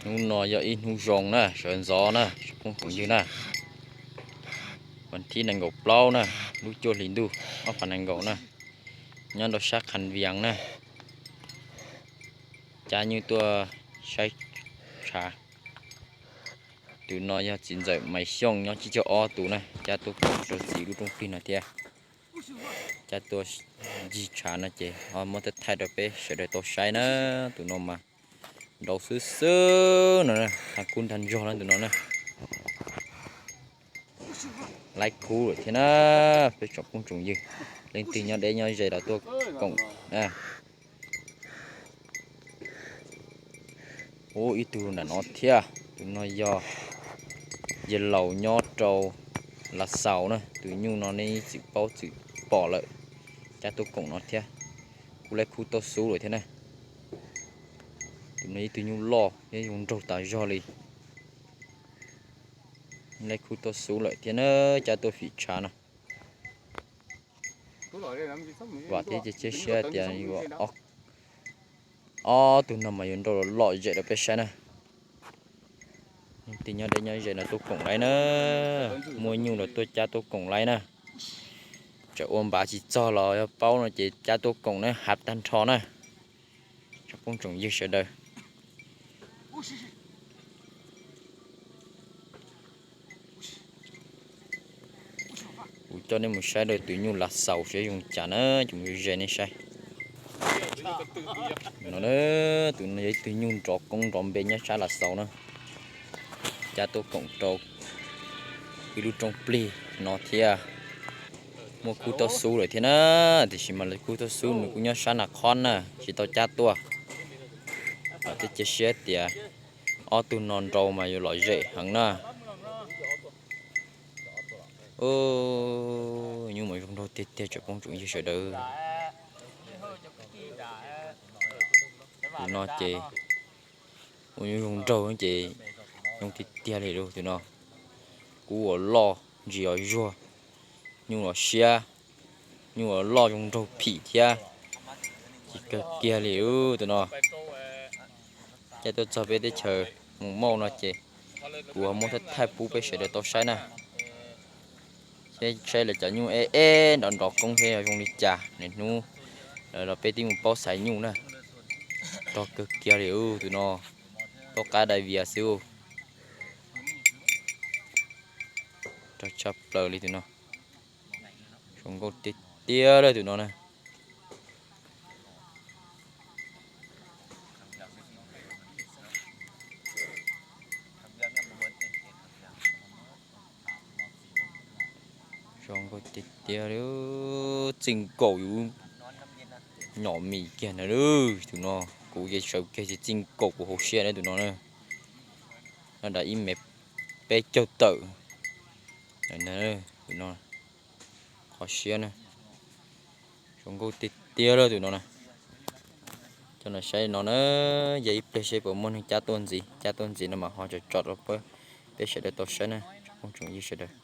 Hnub no yog ib hnub zoo na, sawv ntxov na, tsoom phooj tsoom ywg na. Vas thib nees nkaum plaub na, lub cuaj hlis ntuj ob phav nees nkaum na, nyob rau sab Khas Vias na. Cab nyuj tuaj saib tshav. Tus no yog txiv ntxawm Maiv Xyooj nyob Tsib Caug Ob tus na, cab tuaj koom rau txiv lub rooj plig no thiab. Cab tuaj ncig tshav no ces ho muab thaij thaij rau peb sawv daws tau saib na. Tus no mas nrau xwb xwb no, tag kub ntag ntsog na tus no na. Laib kub lawm thiab na, peb tsoom phooj tsoom ywg, leej twg nyob deb nyob ze los tuaj koom na. Ub, ib tug nram no thiab, tus no yog yawg laus nyob rau Lav Xaus na, tus nyuj no nej txwm paub txwm pom lawm, cab tuaj koom no thiab, kub laib kub tau xub lawm thiab na. Tus no ib tug nyuj loj thiab zoo nraug tas zog li. Laib kub tau xub lawm thiab na, cab tuaj fim tshav no. Vam thiab cia siab tias yuav ob tug no mas yuav nrau lom zem rau peb saib na. Leej twg nyob deb nyob ze no tuaj koom laib na, muaj nyuj los tuaj cab tuaj koom laib na. Tseem ua npav tsis txog los yog paub no ces cab tuaj koom na, hav tag nrho na. Tsoom phooj tsoom ywg sawv daws, kuv coj nej mus saib rau tus nyuj Lav Xaus saib zoo cas na, coj mus ze nej saib. No, tus no yog ib tug nyuj nrov koob nrov npe nyob sab Lav Xaus na, cab tuaj koom rau ib lub rooj plig no thiab. Muaj kub tau xub lawm thiab na, tiam sis mas lawv kub tau xub nws kuj nyob sab Nas Khob na, tsis tau cab tuaj. Vam thiab cia siab tias ob tug no nrau mas yuav lom zem heev na. Nyuj mas zoo nraug tiag tiag tsoom phooj tsoom ywg sawv daws. Tus no ces ua nyuj zoo nraug ces zoo tiag tiag li lauj tus no. Kub uas loj ntsis os zuag, nyuj los siab, nyuj uas loj zoo nraug phim thiab, ces kawg kiag li tus no. Caij tuaj txog peb teb chaws Mus Mauj no ces kuv ho muab thaij thaij pub peb sawv daws tau saib na. Saib lawv cov nyuj eb eb nrov nrov koob thiab yog zoo li cas, niaj hnub lawv los peb twb mus paub xaiv nyuj na. Rog kawg kiag li tus no, toj qab dai vias xwb. Rog tshaj plaws li tus no. Zoo nkauj tiag tiag li tus no na. Zoo nkauj tiag tiag li, txij nkaus yus nyom mis kiag ntawd tus no. Kuv ces sawv kiag ces txij nkaus kuv hauv siab na tus no na. Nyob rau ib mev peb caug tawm tus no. Qhov siab na, zoo nkauj tiag tiag li tus no na. Coj los saib no na, yog ib pliag seb puas muaj neeg cab tuaj ntxiv, cab tuaj ntxiv no mas ho tso tso rau peb sawv daws tau saib na, tsoom phooj tsoom ywg sawv daws.